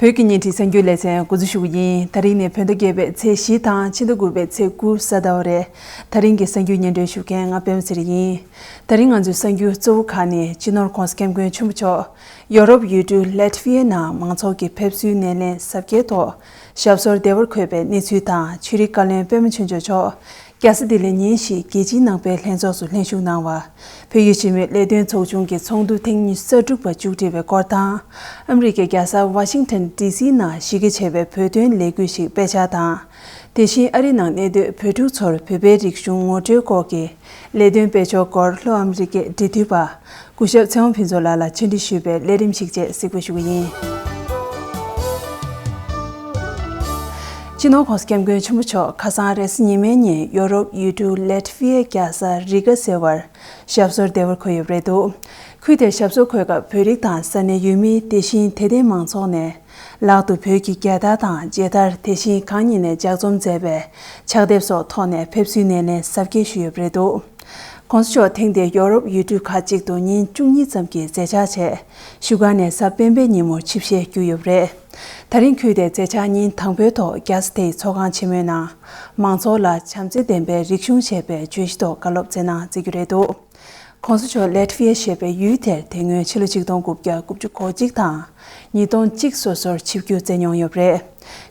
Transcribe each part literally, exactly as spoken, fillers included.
བོད་ཀྱི་བརྙན་འཕྲིན་གསར་འགྱུར་ལེ་ཚན་འགོ་འཛུགས་ཞུ་གི་ཡིན། ད་རིང་ནི་བོད་ཟླ་བརྒྱད་པའི་ཚེས་བཞི་དང་ཕྱི་ཟླ་དགུ་པའི་ཚེས་དགུ་གཟའ་ཟླ་བ་རེད། ད་རིང་གི་གསར་འགྱུར་སྙན་སྒྲོན་ཞུ་མཁན་ང་པད་མ་ཚེ་རིང་ཡིན། ད་རིང་ང་ཚོའི་གསར་འགྱུར་གཙོ་བོ་ཁག་ནི་སྤྱི་ནོར་༧གོང་ས་༧སྐྱབས་མགོན་ཆེན་པོ་མཆོག་ཡོ་རོབ་ཡུལ་གྲུ་ལེ་ཊི་ཝི་ཡའི་ནང་མང་ཚོགས་ཀྱི་ཕེབས་བསུའི་སྣེ་ལེན་གཟབ་རྒྱས་ཐོག་ཞབས་སོར་བདེ་བར་འཁོད་པའི་གནས་ཚུལ་དང་། ཆོས་རིག་བཀའ་བློན་པད་མ་ཆོས་འབྱོར་མཆོག་རྒྱལ་ས་ལྡི་ལི་ཉིན་བཞིན་རྒྱལ་སྤྱིའི་ནང་པའི་ལྷན་ཚོགས་སུ་ལྷན་ཞུགས་གནང་བ། བོད་ཀྱི་གཞིས་མོལ་ལས་དོན་ཚོགས་ཆུང་གི་ཚོགས་འདུ་ཐེངས་ཉི་ཤུ་རྩ་དྲུག་པ་མཇུག་སྒྲིལ་བའི་སྐོར་དང་། ཨ་མི་རི་ཀའི་རྒྱལ་ས་ཝ་ཤིང་ཊོན་ཌི་སི་ནང་གཞི་རྒྱ་ཆེ་བའི་བོད་དོན་ལས་འགུལ་ཞིག་སྤེལ་འཆར་དང་། དེ་བཞིན་ཨ་རིའི་ནང་གནས་སྡོད་བོད་ཕྲུག་ཚོར་བོད་པའི་རིག་གཞུང་ངོ་སྤྲོད་སྐོར་གྱི་ལས་དོན་སྤེལ་ཕྱོགས་སྐོར་ལྷོ་ཨ་མི་རི་ཀའི་འབྲེལ་མཐུད་པ་སྐུ་ཞབས་ཚེ་དབང་ཕུན་ཚོགས་ལགས་ལ་ཕྱག་བྲིས་ཞུས་པའི་ལས་རིམ་ཞིག་བཅས་གཟིགས་འབུལ་ཞུ་གི་ཡིན། སྤྱི་ནོར་༧གོང་ས་༧སྐྱབས་མགོན་ཆེན་པོ་མཆོག་ཁ་སང་རེས་གཟའ་ཉི་མའི་ཉིན་ཡོ་རོབ་ཡུལ་གྲུ་ལེ་ཊི་ཝི་ཡའི་རྒྱལ་ས་རི་ག་ཟེར་བར་ཞབས་སོར་བདེ་བར་འཁོད་ཡོད་པ་རེད་འདུག་ཁུལ་དེར་ཞབས་སོར་འཁོད་སྐབས་བོད་རིགས་དང་ས་གནས་ཡུལ་མི། དེ་བཞིན་དད་ལྡན་མང་ཚོགས་ནས་ལག་ཏུ་བོད་ཀྱི་རྒྱལ་དར་དང་མཇལ་དར། དེ་བཞིན་གང་ཉིད་ནས་ལྗགས་རྩོམ་མཛད་པའི་ཕྱག་དེབ་སོགས་ཐོག་ནས་ཕེབས་བསུའི་སྣེ་ལེན་གཟབ་རྒྱས་ཞུས་ཡོད་པ་རེད་འདུག ༸གོང་ས་མཆོག་ཐེངས་འདིའི་ཡོ་རོབ་ཡུལ་གྲུ་ཁག་ཅིག་ཏུ་ཉིན་བཅུ་གཉིས་ཙམ་གྱི་མཛད་འཆར་བྱས། བཞུགས་སྒར་ནས་གཟའ་སྤེན་པའི་ཉིན་མོར་ཆིབས་ཞལ་བསྒྱུར་ཡོད་པ་རེད། ད་རིང་ཁུལ་དེའི་མཛད་འཆར་ཉིན་དང་པོའི་ཐོག་རྒྱལ་ས་དེའི་ཚོགས་ཁང་ཆེན་མོའི་ནང་མང་ཚོགས་ལ་བྱམས་བརྩེ་ལྡན་པའི་རིག་གཞུང་ཞེས་པའི་བརྗོད་གཞི་ཐོག་བཀའ་སློབ་སྩལ་གནང་མཛད་རྒྱུ་རེད་འདུག ༸གོང་ས་མཆོག་ལེ་ཊི་ཝི་ཡ་ཞེས་པའི་ཡུལ་དེར་དེ་སྔོན་ཕྱི་ལོ་ཆིག་སྟོང་དགུ་བརྒྱ་དགུ་བཅུ་གོ་གཅིག་དང་། ཉིས་སྟོང་གཅིག་སོ་སོར་ཆིབས་བསྒྱུར་མཛད་མྱོང་ཡོད་པ་རེད།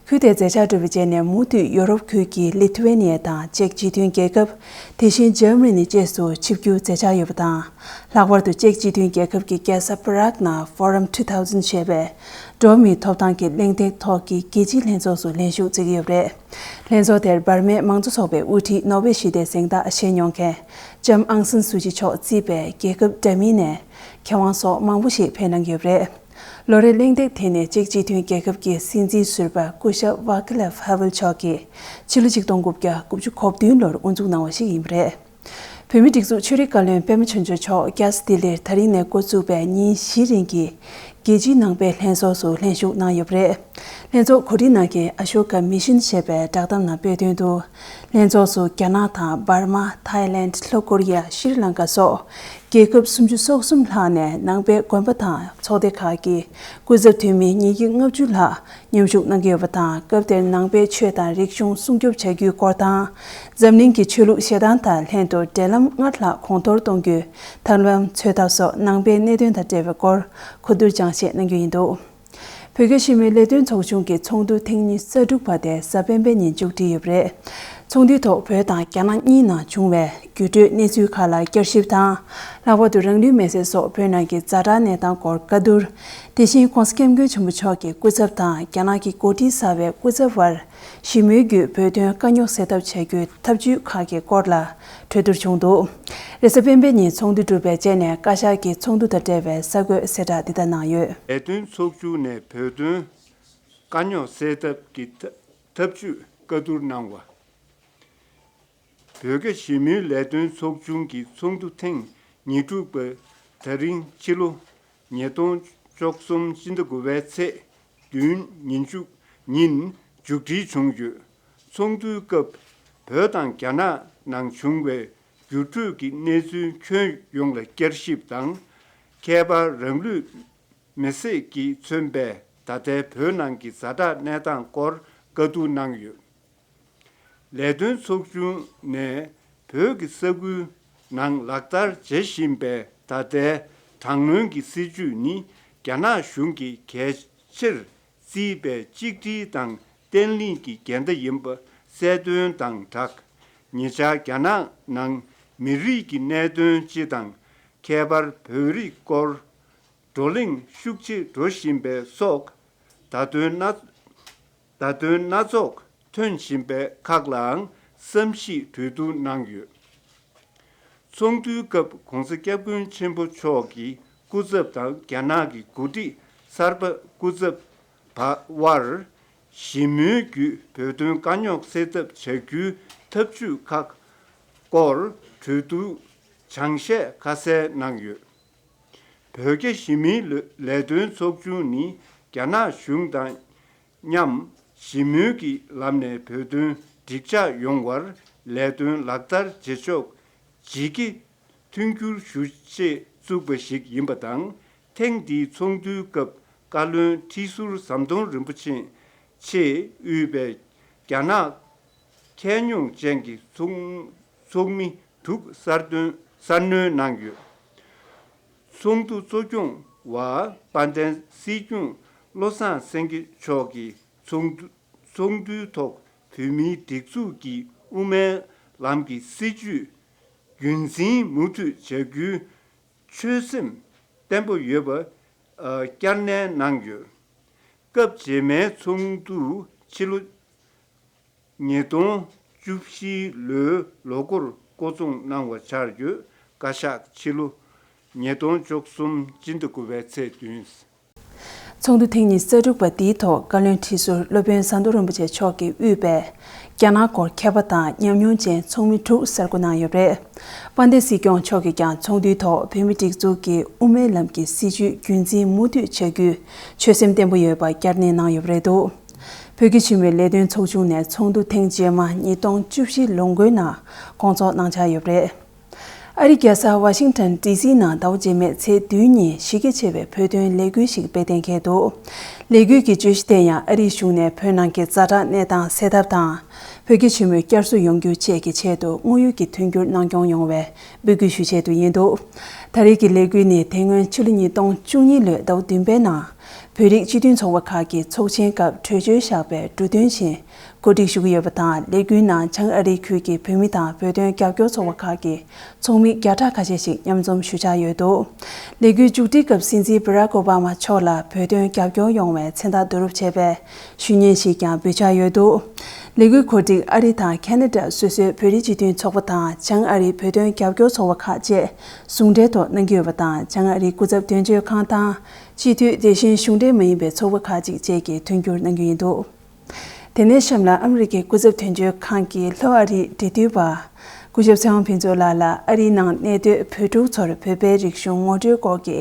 ཁུལ་དེའི་མཛད་འཆར་གྲུབ་པའི་རྗེས་ནས་མུ་མཐུད་ཡོ་རོབ་ཁུལ་གྱི་ལི་ཐུ་ཝེ་ནི་ཡ་དང་ཅེཀ་སྤྱི་མཐུན་རྒྱལ་ཁབ། དེ་བཞིན་འཇར་མ་ནི་བཅས་སུ་ཆིབས་བསྒྱུར་མཛད་འཆར་ཡོད་པ་དང་། ལྷག་པར་དུ་ཅེཀ་སྤྱི་མཐུན་རྒྱལ་ཁབ་ཀྱི་རྒྱལ་ས་པ་རག་ནང་Forum two thousand ཞེས་པའི་འགྲོ་བ་མིའི་ཐོབ་ཐང་གི་གླེང་སྟེགས་ཐོག་གི་རྒྱལ་སྤྱིའི་ལྷན་ཚོགས་སུ་ལྷན་ཞུགས་མཛད་ཀྱི་ཡོད་པ་རེད། ལྷན་ཚོགས་དེར་འབར་མའི་མང་གཙོ་ཚོགས་པའི་དབུ་ཁྲིད་ནོ་བེལ་ཞི་བདེའི་གཟེངས་རྟགས་བཞེས་མྱོང་མཁན་ལྕམ་ཨང་སན་སུའུ་ཅི་མཆོག་གཙོས་པའི་རྒྱལ་ཁབ་འདྲ་མིན་ནས་མཁས་དབང་སོགས་མང་པོ་ཞིག་ཕེབས་གནང་ཡོད་པ་རེད། ལོ་རེའི་གླེང་སྟེགས་དེ་ནི་ཅེཀ་སྤྱི་མཐུན་རྒྱལ་ཁབ་ཀྱི་སྲིད་འཛིན་ཟུར་པ་སྐུ་ཞབས་ཝཱ་ཀི་ལེབ་ཧ་ཝེལ་མཆོག་གིས་ཕྱི་ལོ་ཆིག་སྟོང་དགུ་བརྒྱ་དགུ་བཅུ་གོ་བདུན་ལོར་དབུ་འཛུགས་གནང་བ་ཞིག་ཡིན་པ་རེད། བོད་མིའི་སྒྲིག་འཛུགས་ཆོས་རིག་བཀའ་བློན་པད་མ་ཆོས་འབྱོར་མཆོག་རྒྱལ་ས་ལྡི་ལིར་ད་རིང་ནས་འགོ་བཙུགས་པའི་ཉིན་བཞི་རིང་གི་རྒྱལ་སྤྱིའི་ནང་པའི་ལྷན་ཚོགས་སུ་ལྷན་ཞུགས་གནང་ཡོད་པ་རེད། ལྷན་ཚོགས་གོ་སྒྲིག་གནང་མཁན་ཨ་ཤོ་ཀ་མི་ཤན་ཞེས་པའི་བསྒྲགས་གཏམ་ནང་སྤེལ་དོན་དུ། ལྷན་ཚོགས་སུ་རྒྱ་ནག་དང་འབར་མ། ཐའི་ལེནྜ། ལྷོ་ཀོ་རི་ཡ། ཤྲི་ལང་ཀ་སོགས་རྒྱལ་ཁབ་སུམ་ཅུ་སོ་གསུམ་ལྷག་ནས་ནང་པའི་དགོན་པ་དང་ཚོགས་སྡེ་ཁག་གི་སྐུ་ཚབ་འཐུས་མི་ཉིས་བརྒྱ་ལྔ་བཅུ་ལྷག་མཉམ་ཞུགས་གནང་གི་ཡོད་པ་དང་། སྐབས་དེར་ནང་པའི་ཆོས་དང་རིག་གཞུང་སྲུང་སྐྱོབ་བྱ་རྒྱུའི་སྐོར་དང་། འཛམ་གླིང་གི་ཆོས་ལུགས་ཞེ་སྡང་དང་ལྷན་དུ་འབྲེལ་ལམ་སྔར་ལྷག་གོང་མཐོར་གཏོང་རྒྱུའི་ཐབས་ལམ་འཚོལ་ཐབས་སོགས་ནང་པའི་གནད་དོན་དང་འབྲེལ་བའི་སྐོར་གོ་བསྡུར་སྦྱང་བཤད་གནང་རྒྱུ་ཡིན་འདུག་བོད་རྒྱ་གཞིས་མོལ་ལས་དོན་ཚོགས་ཆུང་གི་ཚོགས་འདུ་ཐེངས་ཉི་ཤུ་རྩ་དྲུག་པ་དེ་གཟའ་སྤེན་པའི་ཉིན་མཇུག་སྒྲིལ་ཡོད་པ་རེད། ཚོགས་འདུའི་ཐོག་བོད་དང་རྒྱ་ནག་གཉིས་ནང་བྱུང་བའི་འགྱུར་འགྲོས་གནས་ཚུལ་ཁག་ལ་བསྐྱར་ཞིབ་དང་། ལྷག་པར་དུ་རང་ལུས་མེར་སྲེག་སོགས་བོད་ནང་གི་ཛ་དྲག་གནས་སྟངས་སྐོར་བཀའ་བསྡུར། དེ་བཞིན་༸གོང་ས་༸སྐྱབས་མགོན་ཆེན་པོ་མཆོག་གི་སྐུ་ཚབ་དང་རྒྱ་ནག་གི་འགོ་ཁྲིད་གསར་བའི་སྐུ་ཚབ་བར་གཞིས་མོལ་བརྒྱུད་བོད་དོན་དཀའ་རྙོག་སེལ་ཐབས་བྱ་རྒྱུའི་ཐབས་ཇུས་ཁག་གི་སྐོར་ལ་གྲོས་བསྡུར་བྱུང་འདུག་རེས་གཟའ་སྤེན་པའི་ཉིན་ཚོགས་འདུ་གྲུབ་པའི་རྗེས་ནས་བཀའ་ཤག་གིས་ཚོགས་འདུ་དང་འབྲེལ་བའི་གསར་འགོད་གསལ་བསྒྲགས་འདི་ལྟར་གནང་ཡོད། ལས་དོན་ཚོགས་ཆུང་ནས་བོད་དོན་དཀའ་རྙོག་སེལ་ཐབས་ཀྱི་ཐབས་ཐབས་ཇུས་བཀའ་བསྡུར་གནང་བ། བོད་རྒྱ་གཞིས་མོལ་ལས་དོན་ཚོགས་ཆུང་གི་ཚོགས་འདུ་ཐེངས་ཉེར་དྲུག་པ་དེ་རིང་ཕྱི་ལོ་ཉིས་སྟོང་བཅུ་གསུམ་ཕྱི་ཟླ་དགུ་པའི་ཚེས་བདུན་ཉིན་མཇུག་ཉིན་མཇུག་སྒྲིལ་བྱུང་ཡོད། ཚོགས་འདུའི་སྐབས་བོད་དང་རྒྱ་ནག་ནང་བྱུང་བའི་འགྱུར་འགྲོས་ཀྱི་གནས་ཚུལ་ཁྱོན་ཡོངས་ལ་བསྐྱར་ཞིབ་དང་། ཁྱད་པར་རང་ལུས་མེར་སྲེག་གིས་མཚོན་པའི་ད་ལྟའི་བོད་ནང་གི་ཛ་དྲག་གནས་སྟངས་སྐོར་བཀའ་བསྡུར་གནང་ཡོད། ལས་དོན་ཚོགས་ཆུང་ནས་བོད་ཀྱི་ས་ཁུལ་ནང་ལག་བསྟར་བྱེད་བཞིན་པའི་ད་ལྟའི་དྲག་གནོན་གྱི་སྲིད་བྱུས་ནི་རྒྱ་ནག་གཞུང་གིས་གལ་ཆེར་བརྩིས་པའི་གཅིག་སྒྲིལ་དང་བརྟན་ལྷིང་གི་འགལ་ཟླ་ཡིན་པ་གསལ་སྟོན་དང་སྦྲགས། ཉེ་ཆར་རྒྱ་ནག་ནང་མི་རིགས་ཀྱི་གནད་དོན་སྤྱི་དང་། ཁྱད་པར་བོད་རིགས་སྐོར་བགྲོ་གླེང་ཤུགས་ཆེ་འགྲོ་བཞིན་པའི་སོགས་བརྡ་དོན་སྣ་བརྡ་དོན་སྣ་ཚོགས་ཐོན་བཞིན་པའི་ཁག་ལའང་བསམ་གཞིག་གྲོས་བསྡུར་གནང་ཡོད། ཚོགས་འདུའི་སྐབས་༸གོང་ས་༸སྐྱབས་མགོན་ཆེན་པོ་མཆོག་གི་སྐུ་ཚབ་དང་རྒྱ་ནག་གི་འགོ་ཁྲིད་གསར་པ་སྐུ་ཚབ་བར་གཞིས་མོལ་བརྒྱུད་བོད་དོན་དཀའ་རྙོག་སེལ་ཐབས་བྱ་རྒྱུའི་ཐབས་ཇུས་ཁག་སྐོར་གྲོས་བསྡུར་སྦྱང་བཤད་ཁ་གསལ་གནང་ཡོད། བོད་རྒྱ་གཞིས་མོལ་ལས་དོན་ཚོགས་ཆུང་ནི་རྒྱ་ནག་གཞུང་དང་མཉམ་གཞིས་མོལ་གྱི་ལམ་ནས་བོད་དོན་འགྲིག་འཇགས་ཡོང་བར་ལས་དོན་ལག་བསྟར་བྱེད་ཕྱོགས་ཇི་དགེ་མཐུན་འགྱུར་ཞུ་ཆེད་བཙུགས་པ་ཞིག་ཡིན་པ་དང་། ཐེངས་འདིའི་ཚོགས་འདུའི་སྐབས་ བཀའ་བློན་ཁྲི་ཟུར་ཟམ་གདོང་རིན་པོ་ཆེ་ཆེད་དབུས་པའི་རྒྱ་ནག་ཁྱད་མྱོང་ཅན་གྱི་ཚོགས་ཚོགས་མི་དྲུག་གསར་འདོན་གསར་སྣོན་གནང་ཡོད། ཚོགས་འདུ་གཙོ་སྐྱོང་བ་དཔལ་ལྡན་སྲིད་སྐྱོང་བློ་བཟང་སེང་གེ་མཆོག་གིས་ཚོགས་འདུ་ཚོགས་འདུའི་ཐོག་བོད་མིའི་སྒྲིག་འཛུགས་ཀྱི་དབུ་མའི་ལམ་གྱི་སྲིད་བྱུས་རྒྱུན་འཛིན་མུ་མཐུད་བྱ་རྒྱུའི་ཆོད་སེམས་བརྟན་པོ་ཡོད་པ་བསྐྱར་ནན་གནང་ཡོད། སྐབས་རྗེས་མའི་ཚོགས་འདུ་ཕྱི་ལོ་ཉིས་སྟོང་བཅུ་བཞི་ལོའི་ལོ་འཁོར་བསྐོ་ཚོང་གནང་བ་ཆགས་ཡོད། བཀའ་ཤག་ཕྱི་ལོ་ཉིས་སྟོང་བཅུ་གསུམ་སྤྱི་ཟླ་དགུ་པའི་ཚེས་བདུན། ཚོགས་འདུ་ཐེངས་ཉི་ཤུ་རྩ་དྲུག་པ་འདིའི་ཐོག་བཀའ་བློན་ཁྲི་ཟུར་སློབ་དཔོན་ཟམ་གདོང་རིན་པོ་ཆེ་མཆོག་གིས་དབུས་པའི་རྒྱ་ནག་སྐོར་མཁས་པ་དང་ཉམས་མྱོང་ཅན་ཚོགས་མི་དྲུག་གསར་བསྐོ་གནང་ཡོད་པ་རེད། དཔལ་ལྡན་སྲིད་སྐྱོང་མཆོག་གིས་ཀྱང་ཚོགས་འདུའི་ཐོག་བོད་མིའི་སྒྲིག་འཛུགས་ཀྱི་དབུ་མའི་ལམ་གྱི་སྲིད་བྱུས་རྒྱུན་འཛིན་མུ་མཐུད་བྱ་རྒྱུའི་ཆོད་སེམས་བརྟན་པོ་ཡོད་པ་བསྐྱར་ནན་གནང་ཡོད་པ་རེད་འདུག་བོད་ཀྱི་ཆེན་མོའི་ལས་དོན་ཚོགས་ཆུང་ནས་ཚོགས་འདུ་ཐེངས་རྗེས་མ་ཉིས་སྟོང་བཅུ་བཞི་ལོ་འགོའི་ནང་སྐོང་ཚོགས་གནང་འཆར་ཡོད་པ་རེད། ཨ་རིའི་རྒྱལ་ས་ཝ་ཤིང་ཊོན་ཌི་སི་ནང་ཟླ་བ་རྗེས་མའི་ཚེས་བདུན་ཉིན་གཞི་རྒྱ་ཆེ་བའི་བོད་དོན་ལས་འགུལ་ཞིག་སྤེལ་གཏན་འཁེལ་འདུག་ལས་འགུལ་གྱི་བརྗོད་གཞི་དེ་ཡང་ཨ་རིའི་གཞུང་ནས་བོད་ནང་གི་ཛ་དྲག་གནས་སྟངས་སེལ་ཐབས་དང་། བོད་ཀྱི་ཆེན་མོའི་བསྐྱར་གསོ་ཡོང་རྒྱུ་བཅས་ཀྱི་ཆེད་དུ་དངོས་ཡོད་ཀྱི་མཐུན་འགྱུར་གནང་སྐྱོང་ཡོང་བའི་འབོད་སྐུལ་ཞུ་ཆེད་དུ་ཡིན་འདུག་ད་རེས་ཀྱི་ལས་འགུལ་ནི་དེ་སྔོན་ཕྱི་ལོ་ཉིས་སྟོང་བཅུ་གཉིས་ལོའི་ཟླ་བ་བདུན་པའི་ནང་བོད་རིགས་སྤྱི་མཐུན་ཚོགས་པ་ཁག་གི་ཚོགས་ཆེན་སྐབས་གྲོས་ཆོད་བཞག་པའི་འབྲུ་དོན་བཞིན་གོ་སྒྲིག་ཞུ་གི་ཡོད་པ་དང་། ལས་འགུལ་ནང་བྱང་ཨ་རིའི་ཁུལ་གྱི་བོད་མི་དང་བོད་དོན་རྒྱབ་སྐྱོར་ཚོགས་པ་ཁག་གི་ཚོགས་མི་བརྒྱ་ཕྲག་ཁ་ཤས་ཤིག་མཉམ་འཛོམས་ཞུ་འཆར་ཡོད་འདུག་ལས་འགུལ་མཇུག་སྒྲིལ་སྐབས་སྲིད་འཛིན་བྷ་རག་ཨོ་བྷ་མ་མཆོག་ལ་བོད་དོན་རྒྱབ་སྐྱོར་ཡོང་བའི་མཚན་རྟགས་བསྡུ་རུབ་བྱས་པའི་ཞུ་སྙན་ཞིག་ཀྱང་འབུལ་འཆར་ཡོད་འདུག་ལས་འགུལ་གོ་སྒྲིག་ཨ་རི་དང་ཁ་ན་ཌ་སོ་སོའི་བོད་རིགས་སྤྱི་མཐུན་ཚོགས་པ་དང་བྱང་ཨ་རིའི་བོད་དོན་རྒྱབ་སྐྱོར་ཚོགས་པ་ཁག་བཅས་ཟུང་འབྲེལ་ཐོག་གནང་གི་ཡོད་པ་དང་། བྱང་ཨ་རིའི་སྐུ་ཚབ་དོན་གཅོད་ཁང་དང་སྤྱི་འཐུས། དེ་བཞིན་གཞུང་འབྲེལ་མ་ཡིན་པའི་ཚོགས་པ་ཁག་ཅིག་བཅས་ཀྱིས་མཐུན་འགྱུར་གནང་གི་ཡིན་འདུག་དེ་ནས་གཤམ་ལ་ཨ་མི་རི་ཀའི་སྐུ་ཚབ་དོན་གཅོད་ཁང་གི་ལྷོ་ཨ་རིའི་འབྲེལ་མཐུད་པ་སྐུ་ཞབས་ཚེ་དབང་ཕུན་ཚོགས་ལགས་ལ་ཨ་རིའི་ནང་གནས་སྡོད་བོད་ཕྲུག་ཚོར་བོད་པའི་རིག་གཞུང་ངོ་སྤྲོད་སྐོར་གྱི་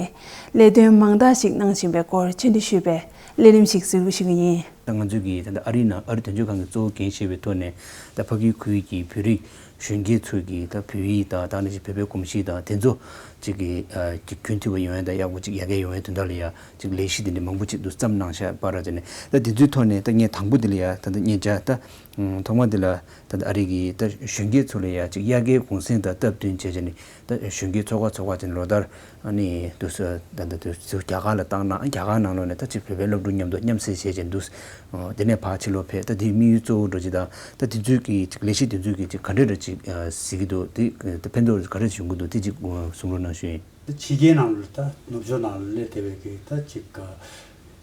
ལས་དོན་མང་དག་ཞིག་གནང་བཞིན་པའི་སྐོར་ཕྱི་འདྲི་ཞུས་པའི་གླེང་རིམ་ཞིག་གཟིགས་རོགས་ཞུ་གི་ཡིན། ད་ང་ཚོས་ཀྱིས་ད་ལྟ་ཨ་རིའི་ནང་ཨ་རི་དོན་གཅོད་ཁང་གི་གཙོ་བོ་འགན་བཞེས་པའི་ཐོག་ནས་ད་ཕ་གིའི་ཁུལ་གྱི་བོད་རིགས་གཞོན་སྐྱེས་ཚོས་ཀྱིས་ད་བོད་ཡིག་དང་ད་ནང་བཞིན་བོད་པའི་གོམས་གཤིས་དང་དེ་ཚོ་ཅིག་གི་ཨ་ཅིག་རྒྱུན་མཐུད་པ་ཡོང་ཡ་དང་ཡག་པོ་ཅིག་ཡར་རྒྱས་ཡོང་ཡའི་དོན་དག་ལ་ཡ་ཅིག་ལས་གཞི་དེ་འདྲ་མང་པོ་ཅིག་ཏུ་བརྩམས་གནང་ཤག་པ་ར་ཅེ་ནས། ད་དེ་ཚོའི་ཐོག་ནས་ད་ངས་དང་པོ་དེ་ལ་ཡ་ད་ད་སྙན་ཆ་ད་ཐོག་མ་དེ་ལ་ད་ད་ཨ་རི་གི་ད་གཞོན་སྐྱེས་ཚོ་ལ་ཡ་ཅིག་དབྱར་ཁའི་གུང་སེང་དང་སྟབས་བསྟུན་བྱས་བྱས་ནས་ད་གཞོན་སྐྱེས་ཚོགས་ཁག་ཚོགས་ཁག་ཅིག་ལོ་ལྟར་ཨ་ནི་དུ་སུ་ད་ད་དུ་སུ་རྒྱ་གར་ལ་བཏང་ན་རྒྱ་གར་ནང་ལོགས་ནས་ད་ཅིག་བོད་པའི་སློབ་ཕྲུག་མཉམ་དུ་མཉམ་བསྲེས་བྱས་བྱས་འདུག་དེ་ནས་ཕར་ཕྱི་ལོགས་ཕེབས། ད་དེའི་དམིགས་ཡུལ་གཙོ་བོ་འགྲོ་ཅིག་དང་ད་དེ་ཚོའི་གི་ཅིག་ལས་གཞི་དེ་ཚོའི་གི་ཅིག་ག་འདྲ་འདྲ་ཅིག་གཟིགས་ཀྱི་འདུག་དེ་ད་ཕན་ཐོགས་ག་འདྲ་ཅིག་ཡོང་གི་འདུག་དེ་ཅིག་གསུང་རོགས་གནང་ཞུ་ཡིན། ད་ཕྱི་རྒྱལ་ནང་ལ་ད་ནུབ་ཕྱོགས་ནང་ལ་སླེབས་བསྡད་པའི་གི་ད་ཅིག་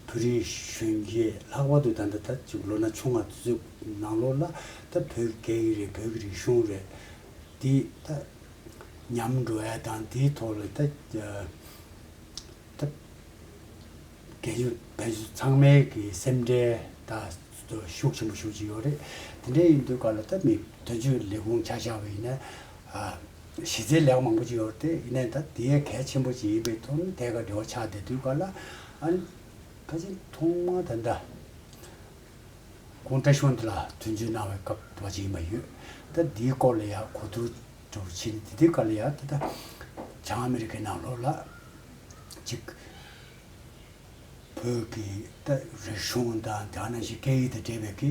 བོད་རིགས་གཞོན་སྐྱེས་ལྷག་པར་དུ་ད་ལྟ་ད་ཅིག་ལོ་ན་ཆུང་བ་དེ་ཚོའི་ནང་ལོགས་ལ་ད་བོད་སྐད་ཡིག་རེད། བོད་ཀྱི་རིག་གཞུང་རེད། དེ་ད་ཉམས་འགྲོ་ཡ་དང་དེའི་ཐོག་ལ་ད་ད་རྒན་གཞོན་བན་གཞོན་ཚང་མའི་གི་སེམས་ཁྲལ་ད་ཤུགས་ཆེན་པོ་ཤུགས་ཆེ་ཡོད་རེད། དེ་འདྲ་ཡིན་དུས་ག་ལ་ད་མི་དོན་གཅོད་ལས་ཁུངས་ཆ་བཞག་པ་ཡིན་ན་ཨ། གཞི་རྩའི་ལས་ཀ་མང་པོ་ཅིག་ཡོད་རེད་དེ། ཡིན་ནའི་ད་དེ་གལ་ཆེན་པོ་ཅིག་ཡིན་པའི་ཐོག་ནས་དེ་ག་འབྲེལ་བ་ཆགས་བསྡད་དུས་ག་ལ་ཨ་ནི་ཕལ་ཆེར་ཐོག་མ་ད་ལྟ་ཀུང་ཀྲེ་ཤུན་དེ་ལ་མཐུན་འགྱུར་གནང་བའི་སྐབས་དུ་བ་ཅིག་ཡིན་པ་ཡོད། ད་དེའི་སྐོར་ལ་ཡང་གོ་བསྡུར་འདྲ་བོ་བྱས་ནས་དེ་དུས་ག་ལ་ཡང་ད་ལྟ་བྱང་ཨ་མི་རི་ཀའི་ནང་ལོགས་ལ་ཅིག་བོད་ཀྱི་ད་རིག་གཞུང་དང་དེ་ནང་བཞིན་སྐད་ཡིག་དང་འབྲེལ་བའི་གི་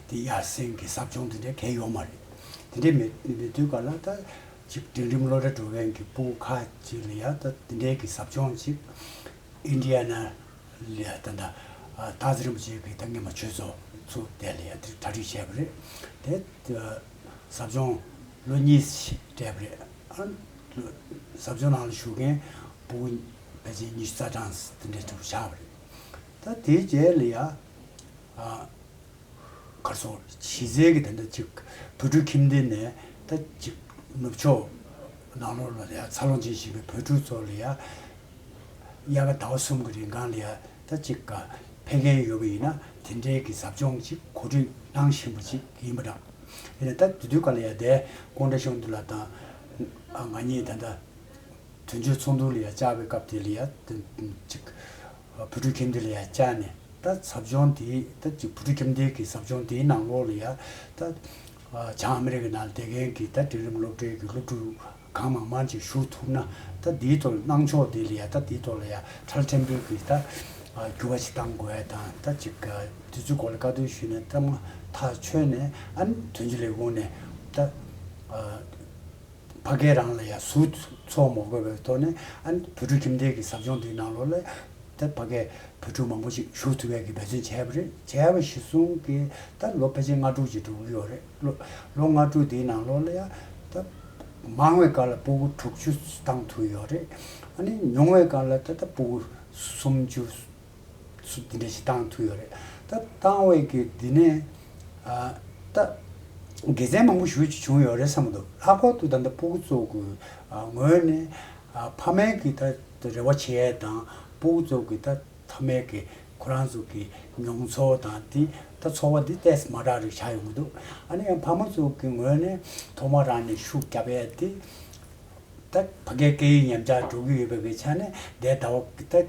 དེ་ཡར་སེང་གི་ཟབ་སྦྱོང་དེ་འདྲའི་གང་ཡོད་མ་རེད། དེ་འདྲའི་མེད་མེད་དུས་ག་ལ་ད་ཅིག་འབྲིང་རིམ་སློབ་གྲྭ་འགྲོ་མཁན་གྱི་སྤུ་གུ་ཁག་ཅིག་ལ་ཡ་ད་དེ་འདྲའི་གི་ཟབ་སྦྱོང་ཅིག་ཨིན་ཌི་ཡ་ན་ལ་ཡ་ད་ད་སྟག་འཚེར་རིན་པོ་ཆེ་གི་ད་སྔོན་མ་ཆོས་ཚོགས་ཚུགས་དེ་ལ་ཡ་དེ་གྲ་སྒྲིག་བྱས་པ་རེད་དེ། ཟབ་སྦྱོང་ལོ་གཉིས་ཤིག་སྤྲད་པ་རེད། ཨ་ཟབ་སྦྱོང་ནང་ལ་ཞུགས་མཁན་སྤུ་གུ་ཕལ་ཆེར་ཉི་ཤུ་རྩ་གྲངས་དེ་འདྲ་ཅིག་ཆགས་པ་རེད། ད་དེའི་རྗེས་ལ་ཡ་ཨ་ག་རེ་ཟེར་གཞི་རྩའི་གི་ད་ལྟ་ཅིག་བོད་ཕྲུག་ཁྱིམ་སྡེ་ནས་ད་ཅིག་ནུབ་ཕྱོགས་ནང་ལོགས་ལ་ཡ་འཚར་ལོངས་བྱེད་བཞིན་པའི་བོད་ཕྲུག་ཚོ་ལ་ཡ་དབྱར་ཁ་ཟླ་བ་གསུམ་གི་རིང་གང་ལ་ཡ་ད་ཅིག་ག་ཕེབས་མཁན་ཡོད་པ་ཡིན་ན་དེ་འདྲའི་གི་ཟབ་སྦྱོང་ཅིག་གོ་སྒྲིག་གནང་བཞིན་པ་ཅིག་ཡིན་པ་འདྲ། ཡིན་ན་ད་དེ་དུས་ག་ལ་ཡ་དེ་ཀུང་ཀྲེ་ཤུན་དེ་ལ་དང་ང་གཉིས་ད་ལྟ་དོན་གཅོད་ཚོགས་འདུ་ལ་ཡ་བཅར་བའི་སྐབས་དེ་ལ་ཡ་ཅིག་བོད་ཕྲུག་ཁྱིམ་སྡེ་ལ་ཡ་བཅར་ནས་ད་ཟབ་སྦྱོང་དེ་ད་ཅིག་བོད་ཕྲུག་ཁྱིམ་སྡེ་གི་ཟབ་སྦྱོང་དེའི་ནང་ལོགས་ལ་ཡ་ད་བྱང་ཨ་མི་རི་ཀའི་ནང་བསྡད་མཁན་གྱི་ད་འབྲིང་རིམ་སློབ་གྲྭའི་གི་སློབ་ཕྲུག་གང་མང་མང་ཅིག་ཞུགས་ཐུབ་ན་ད་དེའི་ཐོག་གནང་ཕྱོགས་དེ་ལ་ཡ་ད་དེའི་ཐོག་ལ་ཡ་ཁྲལ་ཕྲན་བུ་གི་ད་ འགྱུར་བ་ཞིག་གཏང་དགོས་ཡ་དང་། ད་ཅིག་དུས་ཚོད་སྐོར་ལ་བཀའ་བསྡུར་ཞུས་ནས་ད་མ་ཐག་ཆོད་ནས། ཨ་ནི་དོན་གཅོད་ལས་ཁུངས་ནས་ད་ཕ་གིར་རང་ལ་ཡ་ཟུར་ཚོགས་མ་དགོས་པའི་ཐོག་ནས། ཨ་ནི་བོད་ཕྲུག་ཁྱིམ་སྡེ་གི་ཟབ་སྦྱོང་འདིའི་ནང་ལོགས་ལ་ད་ཕ་གིའི་བོད་ཕྲུག་མང་པོ་ཞིག་ཞུགས་ཐུབ་ཡ་གི་འབད་བརྩོན་བྱས་པ་རེད། བྱས་པ་གཞིར་བཟུང་གིས་ད་ལོ་ཕལ་ཆེར་ལྔ་དྲུག་ཅིག་འགྲོ་གི་ཡོད་རེད། ལོ་ལོ་ལྔ་དྲུག་དེའི་ནང་ལོགས་ལ་ཡ་ད་མང་བའི་སྒང་ལ་སྤུ་གུ་དྲུག་ཅུ་བཏང་ཐུབ་ཡོད་རེད། ཨ་ནི་ཉུང་བའི་སྒང་ལ་ད་ད་སྤུ་གུ་སུམ་ཅུ་སུ་འདི་འདྲ་ཞིག་བཏང་ཐུབ་ཡོད་རེད། ད་བཏང་བའི་གི་འདི་ནས་ཨ་ད་དགེ་མཚན་མང་པོ་ཞེ་པོ་ཅིག་བྱུང་ཡོད་རེད་བསམ་གྱི་འདུག། ལྷག་པར་དུ་ད་ལྟ་སྤུ་གུ་ཚོ་གི་ཨ་ངོས་ནས་ཨ་ཕ་མའི་གི་ད་རེ་བ་བྱེད་ཡས་དང་། སྤུ་གུ་ཚོ་གི་ད་ཕ་མའི་གི་ཁོ་རང་ཚོ་གི་མྱོང་ཚོར་དང་། དེ་ད་ཚོར་བ་འདི་ཏོག་ཙམ་མ་འདྲ་རིགས་ཆགས་ཡོང་གི་འདུག། ཨ་ནི་ཡང་ཕ་མ་ཚོ་གི་ངོས་ནས་ཐོག་མ་རང་ནས་ཤུགས་རྒྱབ་ཡས་དེ། ད་ཕ་གིའི་སྐད་ཡིག་ཉམས་ཆག་འགྲོ་གི་ཡོད་པའི་གི་ཆ་ནས། འདས་ཟླ་བ་ད་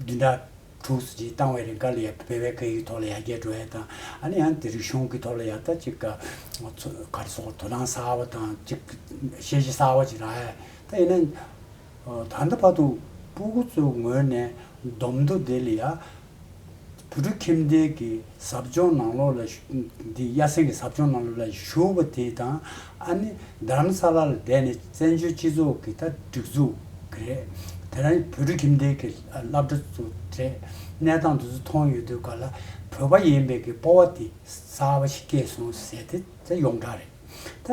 བདུན་ཕྲག་དྲུག་ཙམ་ཅིག་བཏང་བའི་རིང་ག་ལ་ཡ་བོད་པའི་སྐད་ཡིག་ཐོག་ལ་ཡར་རྒྱས་འགྲོ་ཡ་དང་། ཨ་ནི་ཡང་དེ་རིག་གཞུང་གི་ཐོག་ལ་ཡ་ད་ཅིག་ག་ག་རེ་ཟེར་དགོས། དོ་སྣང་གསར་བ་དང་། ཅིག་ཤེས་བྱ་གསར་བ་ཅིག་རག་ཡ། ད་ཡིན་ན་ད་ལྟ་བར་དུ་སྤུ་གུ་ཚོའི་ངོས་ནས་སྡོམ་ཐོ་དེ་ལ་ཡ། བོད་ཕྲུག་ཁྱིམ་སྡེ་གི་ཟབ་སྦྱོང་ནང་ལོགས་ལ་ཞུ། འདི་གཡའ་སེང་གི་ཟབ་སྦྱོང་ནང་ལོགས་ལ་ཞུགས་པ་དེ་དང་། ཨ་ནི་རྡ་རམ་ས་ལ་ལ་བསྡད་ནས་བཙན་བྱོལ་སྤྱི་ཚོགས་ཀྱི་ད་སྒྲིག་འཛུགས་ཀྱི་རེད། དེ་རང་བོད་ཕྲུག་ཁྱིམ་སྡེ་གི་སློབ་གྲྭ་ཚོ་རེད། གནས་སྟངས་དེ་ཚོ་མཐོང་ཡོང་དུས་ག་ལ་བོད་པ་ཡིན་པའི་གི་སྤོབས་པ་དེ་གསར་པ་ཞིག་སྐྱེས་སོང་ཟེར་དེ་ད་ཡོངས་གྲགས་རེད། ད།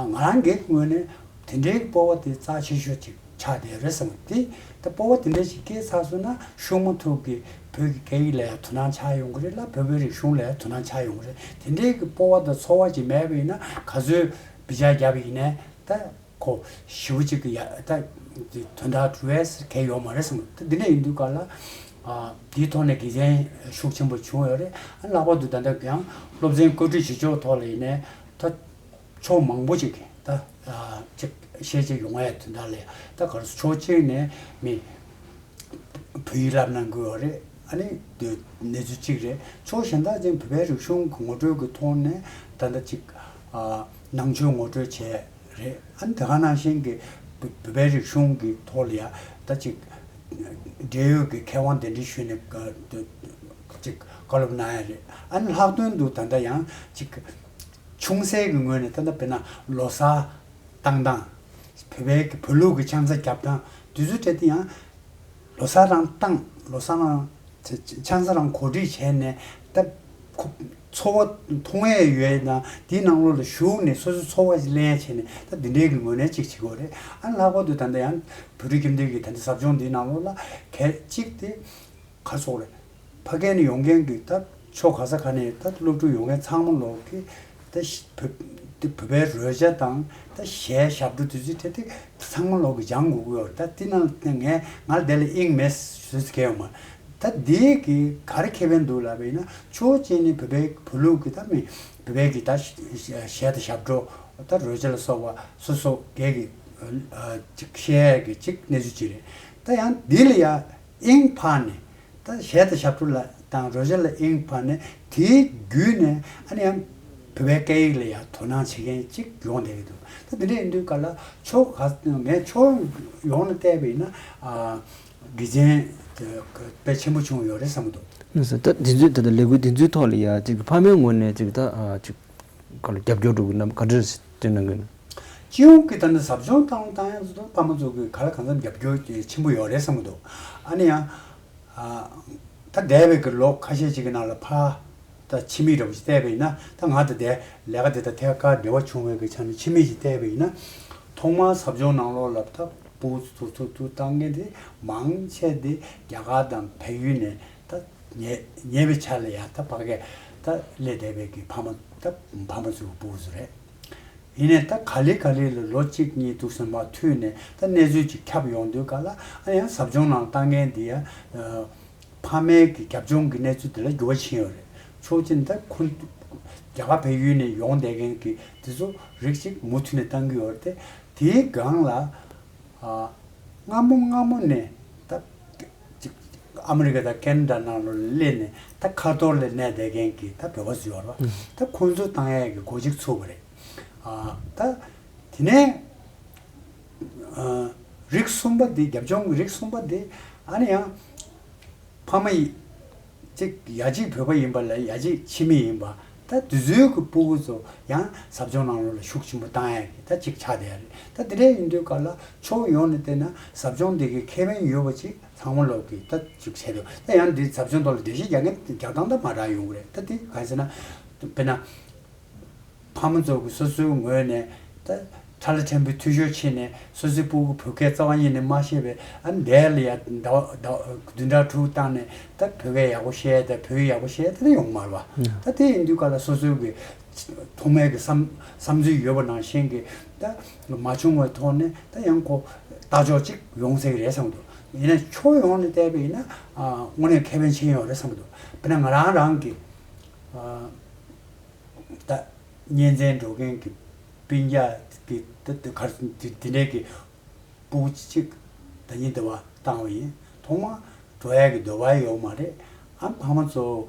ང་རང་གི་ངོས་ནས་དེ་འདྲའི་སྤོབས་པ་དེ་རྩ་ཆེ་ཤོས་ཅིག་ཆགས་བསྡད་རེད་བསམ་གི། དེ་ད་སྤོབས་པ་དེ་འདྲ་ཞིག་སྐྱེས་ཚར་སོང་ན། ཤུགས་མ་ཐུག་གི་བོད་ཀྱི་སྐད་ཡིག་ལ་ཡང་དོ་སྣང་ཆགས་ཡོང་གི་རེད་ལ། བོད་པའི་རིག་གཞུང་ལ་ཡང་དོ་སྣང་ཆགས་ཡོང་གི་རེད། དེ་འདྲའི་གི་སྤོབས་པ་དང་ཚོར་བ་ཅིག་མེད་པ་ཡིན་ན། ག་ཚོད་བི་ཅར་བརྒྱབ་པ་ཡིན་ནའི་ད་ཁོ་ཞེ་པོ་ཅིག་གི་ཡ་ད་དོན་དག་འགྲུབ་ཡས་གལ་ཡོད་མ་རེད་བསམ་གི། ད་འདི་འདྲ་ཡིན་དུས་ག་ལ། ཨ། དེའི་ཐོག་ནས་དགེ་མཚན་ཤུགས་ཆེན་པོ་བྱུང་ཡོད་རེད། ཨ། ལྷག་པར་དུ་ད་ལྟ་ཡང་སློབ་ཚན་བཀོད་སྒྲིག་བྱེད་ཕྱོགས་ཐོག་ལ་ཡིན་ནའི་ད། ཕྱོགས་མང་པོ་ཅིག་གི་ད་ཅིག་ཤེས་བྱ་ཡོང་ཡ་དོན་དག་ལ་ད་ག་རེ། ཕྱོགས་གཅིག་ནས་མི་བོད་ཡིག་བསླབ་གནང་གི་ཡོད་རེད། ཨ་ནི་དེ་གནས་ཚུལ་གཅིག་རེད། ཕྱོགས་གཞན་དག་ཅིག་བོད་པའི་རིག་གཞུང་གི་ངོ་སྤྲོད་ཀྱི་ཐོག་ནས་ད་ལྟ་ཅིག་ཨ་ནང་ཆོས་ངོ་སྤྲོད་བྱས་རེད། ཨ་ནི་དེ་ག་ནང་བཞིན་གྱི་བོད་བོད་པའི་རིག་གཞུང་གི་ཐོག་ལ་ཡ་ད་ཅིག་འབྲེལ་ཡོད་ཀྱི་མཁས་དབང་གདན་འདྲེན་ཞུས་ནས་ཅིག་བཀའ་སློབ་གནང་ཡ་རེད། ཨ་ནི་ལྷག་དོན་དུ་ད་ལྟ་ཡང་ཅིག་ཆུང་སའི་གི་ངོས་ནས་ད་ལྟ་དཔེར་ན་ལོ་གསར་བཏང་སྟངས། བོད་པའི་གི་བོད་ལུགས་ཀྱི་ཆང་ས་རྒྱབ་སྟངས་དེ་ཚོའི་གྲས་དེ་ཡང་ལོ་གསར་རང་བཏང་། ལོ་གསར་རང་ཆ་ཆང་ས་རང་གོ་སྒྲིག་བྱས་ནས་ད་ཁོ་ཚོར་བ་མཐོང་ཡས་ཡོད་ན་དེའི་ནང་ལོགས་ལ་ཞུགས་ནས་སོ་སོའི་ཚོར་བ་ཞིག་ལེན་བྱས་ནས། ད་འདི་འདྲའི་གི་ངོས་ནས་ཅིག་བྱེད་དགོས་རེད། ཨ་ནི་ལྷག་པར་དུ་ད་ལྟ་ཡང་བོད་ཕྲུག་ཁྱིམ་སྡེ་གི་ད་ལྟ་ཟབ་སྦྱོང་འདིའི་ནང་ལོགས་ལ་གལ་གཅིག་དེ། ག་རེ་ཟེར་དགོས་རེད། ཕ་གི་ནས་ཡོང་མཁན་གྱི་ད་ཕྱོགས་ག་ས་ག་ནས་ད་སློབ་ཕྲུག་ཡོང་མཁན་ཚང་མ་ལོག་གི་ད་ཤ་བོད་དེ་བོད་པའི་རོལ་ཆ་དང་ད་གཞས་ཞབས་བྲོ་དེ་ཚོའི་གྲས་དེ་ཚང་མ་ལོག་གི་སྦྱང་དགོས་ཀྱི་ཡོད་རེད། ད་དེ་ནང་ནས་ངས་ང་ལ་དེ་ལ་དབྱིངས་མེད་ཟེར་གྱི་ཡོད་མ་རེད། ད་དེ་གི་ག་རེ་ཁེ་ཕན་འདུག་ལབ་པ་ཡིན་ན། ཕྱོགས་གཅིག་ནས་བོད་པའི་བོད་ལུགས་ཀྱི་ད་མི་བོད་པའི་གི་ད་གཞས་དང་ཞབས་བྲོ་ད་རོལ་ཆ་ལ་སོགས་པ་སོ་སོ་སྒེར་གྱི་ཨ་ཅིག་ཤེས་ཡས་ཀྱི་ཅིག་གནས་ཚུལ་ཅིག་རེད། ད་ཡང་འདི་ལ་ཡ་དབྱིངས་འཕར་ནས། ད་གཞས་དང་ཞབས་བྲོ་ལ་དང་རོལ་ཆ་ལ་དབྱིངས་འཕར་ནས། དེའི་བརྒྱུད་ནས་ཨ་ནི་ཡང་བོད་པའི་སྐད་ཡིག་ལ་ཡང་དོ་སྣང་བྱེད་མཁན་ཅིག་ཡོང་བསྡད་ཀྱི་འདུག། ད་དེ་འདྲ་ཡིན་དུས་ག་ལ་ཕྱོགས་ག་ངས་ཕྱོགས་ཡོངས་ལ་བལྟས་པ་ཡིན་ན། ཨ་དགེ་མཚན་དེ་དཔེ་ཆེན་པོ་བྱུང་ཡོད་རེད་བསམ་གྱི་འདུག། ལགས་སོ། ད་དེ་ཚོའི་ད་ལྟ་ལས་འགུལ་དེ་ཚོའི་ཐོག་ལ་ཡ་ཅིག་ཕ་མའི་ངོས་ནས་ཅིག་ད་ཨ་ཅིག་ག་ལ་རྒྱབ་སྐྱོར་འགྲོ་གི་ན་ག་འདྲ་སེ་སྟོན་གནང་གི་ན། སྤྱི་ཡོངས་ཀྱི་ད་ནི་ཟབ་སྦྱོང་བཏང་བཏང་ཡ་ཚོ་ཕ་མ་ཚོ་གི་ག་ལ་གང་འཚམ་རྒྱབ་སྐྱོར་ཆེན་པོ་ཡོད་རེད་བསམ་གྱི་འདུག། ཨ་ནི་ཡང་ཨ་ད་འདས་པའི་གི་ལོ་ཁ་ཤས་ཅིག་གི་ནང་ལ་ཕ་ད་ཁྱིམ་མི་འདྲ་པོ་ཞིག་བལྟས་པ་ཡིན་ན། ད་ང་ད་ལྟའི་ལས་ཀ་དེ་དང་ཐད་ཀར་འབྲེལ་བ་བྱུང་བའི་གི་ཆ་ནས་ཁྱིམ་མི་ཞིག་བལྟས་པ་ཡིན་ན། ཐོག་མར་ཟབ་སྦྱོང་ནང་ལོགས་ལ་ད་སྤུ་གུ་ཚོ་ཚུར་ཚུར་བཏང་མཁན་དེ་མང་ཆེ་དེ་རྒྱ་གར་དང་བལ་ཡུལ་ནས་ད་ཉེ་ཉེ་བའི་ཆར་ལ་ཡ་ད་ཕ་གིར་ད་སླེབས་བསྡད་པའི་གི་ཕ་མ་ད་ཕ་མ་ཚོའི་སྤུ་གུ་ཚོ་རེད། ཡིན་ནའི་ད་ག་ལེ་ག་ལེ་ལ་ལོ་གཅིག་གཉིས་འདུག་སེ་མར་མཐུད་ནས་ད་གནས་ཚུལ་ཅིག་ཁྱབ་ཡོང་དུས་ག་ལ། ཨ་ཡང་ཟབ་སྦྱོང་ནང་བཏང་མཁན་འདི་ཡ་ཕ་མའི་གི་རྒྱབ་ལྗོངས་ཀྱི་གནས་ཚུལ་དེ་ལ་འགྱུར་བ་ཕྱིན་ཡོད་རེད། ཕྱོགས་གཅིག་ནས་ད་ཁོ་རྒྱ་གར་བལ་ཡུལ་ནས་ཡོང་བསྡད་མཁན་གྱི་དེ་ཚོ་རིགས་གཅིག་མུ་མཐུད་ནས་བཏང་གི་ཡོད་རེད་དེ། དེའི་སྒང་ལ་ཨ་སྔ་མོ་སྔ་མོ་ནས་ད་ཅིག་ཨ་མི་རི་ཀ་དང་ཁེ་ན་ཌ་ནང་ལོགས་ལ་སླེབས་ནས་ད་ཁ་ཐོར་ལ་གནས་བསྡད་མཁན་གྱི་ད་བོད་པ་ཚོ་ཡོད་རེད་པ། ཨུ། ད་ཁོང་ཚོ་བཏང་ཡས་ཀྱི་སྒོ་གཅིག་ཚུགས་པ་རེད། ཨ་ད་དེ་ནས་ཨ་རིགས་གསུམ་པ་འདི། རྒྱབ་ལྗོངས་ཀྱི་རིགས་གསུམ་པ་འདི་ཨ་ནི་ཡང་ ཕ་མ་ཡི་གཅིག་ཡ་གཅིག་བོད་པ་ཡིན་པ་ལ་ཡ་གཅིག་ཕྱི་མི་ཡིན་པ། ད་དེ་ཚོའི་གི་སྤུ་གུ་ཚོ་ཡང་ཟབ་སྦྱོང་ནང་ལོགས་ལ་ཤུགས་ཆེན་པོ་བཏང་ཡ་གི་ད་གཅིག་ཆགས་བསྡད་ཡ་རེད། ད་དེ་འདྲ་ཡིན་དུས་ག་ལ་ཕྱོགས་ཡོངས་ནས་བལྟས་ན་ཟབ་སྦྱོང་འདི་གི་ཁེ་ཕན་ཡོད་པ་ཅིག་ཚང་མ་ལོག་གི་ད་ཅིག་བྱས་འདུག་ད་ཡང་འདི་ཟབ་སྦྱོང་ཐོག་ལ་འགྲེལ་བཤད་རྒྱག་མཁན་རྒྱག་སྟངས་ད་མ་འདྲ་ཡོང་གི་རེད། ད་འདི་གང་ཟེར་ན་དཔེར་ན། ཕ་མ་ཚོ་གི་སོ་སོའི་ངོས་ནས་ད་ཁྲ་ལ་ཕྲན་བུའི་འཐུས་ཤོར་ཕྱིན་ནས་སོ་སོའི་སྤུ་གུ་བོད་སྐད་རྩ་བ་ཉིད་ནས་མ་ཤེས་པའི་ཨ་འདས་ལ་ཡ་ཟླ་བ་ཟླ་བ་བདུན་ཕྲག་དྲུག་བཏང་ནས་ད་བོད་སྐད་ཡག་པོ་བཤད་ད་བོད་ཡིག་ཡག་པོ་བཤད་ད་དེ་ཡོང་མ་རེད་བ། ད་དེ་ཡིན་དུས་ག་ལ་སོ་སོའི་གི་ཐོག་མའི་གི་བསམ་བསམ་ཚུལ་ཡོད་པ་ནང་བཞིན་གི་ད་མ་བྱུང་བའི་ཐོག་ནས་ད་ཡང་ཁོ་ལྟ་ཕྱོགས་གཅིག་ཡོང་སྲིད་གི་རེད་བསམ་གི་འདུག་ཡིན་ན་ཕྱོགས་ཡོངས་ནས་བལྟས་པ་ཡིན་ན་ཨ་དངོས་གནས་ཁེ་ཕན་ཆེན་ཡོད་རེད་བསམ་གི་འདུག་དཔེར་ན་ང་རང་རང་གི་ཨ། ད་གཉེན་ཚན་འགྲོ་མཁན་གྱི་སྤུན་ཀྱག་གི་ད་ད་གར་དེ་དེ་འདྲའི་གི་སྤུ་གུ་གཅིག་ད་ཉིན་དེ་བ་བཏང་བ་ཡིན། ཐོག་མ་འགྲོ་ཡ་གི་འདོད་པ་ཡོད་མ་རེད། ཨ་ཕ་མ་ཚོ་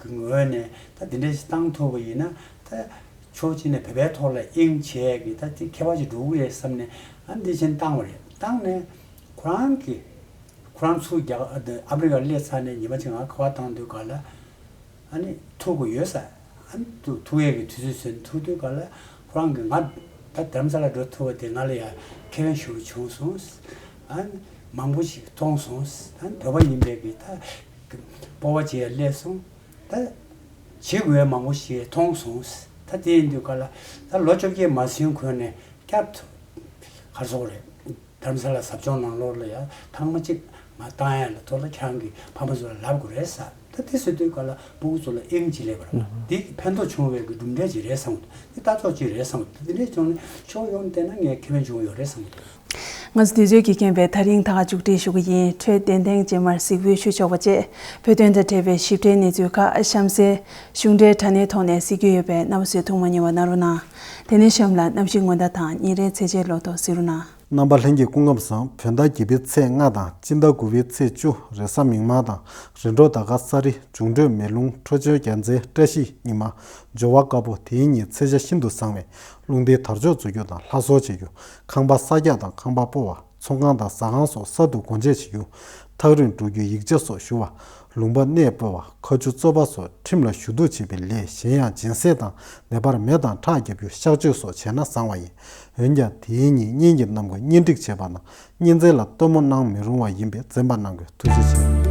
གི་ངོས་ནས་ད་དེ་འདྲ་ཞིག་བཏང་ཐུབ་པ་ཡིན་ན་ད་ཕྱོགས་གཅིག་ནས་བོད་པའི་ཐོག་ལ་དབྱིངས་བྱས་ཀྱི་ད་དེ་ཁྱད་པར་ཅིག་འགྲོ་གི་རེད་བསམ་ནས་ཨ་འདི་བཞིན་བཏང་བ་རེད། བཏང་ནས་ཁོ་རང་གི་ཁོ་རང་ཚུར་རྒྱ་ཨ་ཨ་མི་རི་ཀར་སླེབས་ཚར་ནས་ཉི་མ་གཅིག་ང་ག་པར་བཏང་དུས་ག་ལ། ཨ་ནི་ཐུག་གི་ཡོད་ས། ཨ་ནི་ཐུག་ཐུག་ཡས་ཀྱི་དུས་ཚོད་ཟིན་ཐུག་དུས་ག་ལ་ཁོ་རང་གིས་ང་ད་རྡ་རམ་ས་ལ་འགྲོ་ཐུབ་པ་དེ་ང་ལ་ཡ་ཁེ་ཕན་ཞེ་པོ་བྱུང་སོང་། ཨ་ནི་མང་པོ་ཞིག་མཐོང་སོང་། ཨ་ནི་བོད་པ་ཡིན་པའི་གི་ད་སྤོབས་པ་བྱེད་ཡ་སླེབས་སོང་། ད་བྱེད་དགོས་ཡ་མང་པོ་ཞིག་མཐོང་སོང་། ད་དེ་ཡིན་དུས་ག་ལ་ད་ལོ་བཅོ་བརྒྱད་མ་ཟིན་གོང་ནས་བསྐྱར་དུ་ག་རེ་ཟེར་དགོས་རེད། རྡ་རམ་ས་ལ་ཟབ་སྦྱོང་ནང་ལོགས་ལ་ཡང་ཐེངས་མ་གཅིག་མ་བཏང་ཡ་ལ་ཐོག་ལ་ཁྱེད་རང་གི་ཕ་མ་ཚོ་ལ་ལབ་དགོས་རེད་ཟེར། ད་དེ་ཟེར་དུས་ག་ལ་སྤུ་གུ་ཚོ་ལ་དབྱིངས་ཅིག་སླེབས་པ་རེད། འདི་གི་ཕན་ཐོགས་བྱུང་བའི་གི་གྲུབ་འབྲས་ཅིག་རེད་བསམ་གི་འདུག་འདི་ལྟ་རྟོག་ཅིག་རེད་བསམ་གི་འདུག་འདི་འདྲའི་བྱུང་ནས་ཕྱོགས་ཡོངས་ནས་བལྟས་ན་ངས་ཁེ་ཕན་བྱུང་ཡོད་རེད་བསམ་གི་འདུག་ང་ཚོ་དུས་ཚོད་ཀྱི་རྐྱེན་པས་ད་རིང་ད་ག་མཇུག་སྒྲིལ་ཞུ་གི་ཡིན། འཕྲོས་བདེན་བདེན་རྗེས་མར་གཟིགས་འབུལ་ཞུ་ཆོག་པ་བཅས་བོད་དོན་དང་འབྲེལ་བའི་ཞིབ་ཕྲའི་གནས་ཚུལ་ཁག་གཤམ་གསལ་གཞུང་འབྲེལ་དྲ་གནས་ཐོག་ནས་གཟིགས་རྒྱུ་ཡོད་པས་རྣམ་པ་ཚོས་ཐུགས་མ་ཉེས་པ་གནང་རོགས་གནང་། དེ་ནས་གཤམ་ལ་གནམ་གཤིས་སྔོན་བརྡ་དང་ཉིན་རེའི་ཚེས་ཆའི་ལོ་ཐོ་གཟིགས་རོགས་གནང་། རྣམ་པ་ལྷན་རྒྱས་སྐུ་ཁམས་བཟང་། བོད་ཟླ་བརྒྱད་པའི་ཚེས་ལྔ་དང་སྤྱི་ཟླ་དགུ་པའི་ཚེས་བཅུ། རེས་གཟའ་མིག་དམར་དང་། རེས་གྲོགས་ཟླ་སྐར་ས་རི། འབྱུང་འཕྲོད་མེ་རླུང་། འཕྲོད་སྦྱོར་རྒྱལ་མཚན་བཀྲ་ཤིས་ཉི་མ། སྦྱོར་བ་དཀར་པོ། དེའི་ཉིན་ཚེས་ཆ་ཤིན་ཏུ་བཟང་བས་རླུང་རྟའི་དར་ལྕོག་འཛུགས་རྒྱུ་དང་ལྷ་གསོལ་བྱེད་རྒྱུ། ཁང་པ་གསར་རྒྱག་དང་ཁང་པ་སྤོ་བ། ཚོང་ཁང་དང་ཟ་ཁང་སོགས་གསར་དུ་སྒོ་འབྱེད་བྱེད་རྒྱུ། ཐག་རིང་འགྲོ་རྒྱུའི་ཡིག་ཆ་སོགས་ཞུ་བ། ལུང་པ་གནས་སྤོ་བ། མཁའ་ཆུ་བཙོ་བ་སོགས་ཁྲིམས་ལ་ཞུ་གཏུག་བྱེད་པའི་ལས་གཞན་ཡང་སྦྱིན་སྲེག་དང་ནད་པར་མེ་དང་ཁྲག་བརྒྱབ་རྒྱུ་གཤག་བཅོས་སོགས་བྱས་ན་བཟང་བ་ཡིན། འོན་ཀྱང་དེའི་ཉིན་གཉེན་གྱི་རྣམ་ཀུན་གཉེན་སྒྲིག་བྱེད་པ་དང་གཉེན་ཚན་ལ་སྟོན་མོ་གནང་མི་རུང་བ་ཡིན་པས་འཛེམ་པ་གནང་དགོས། ཐུགས་རྗེ་ཆེ།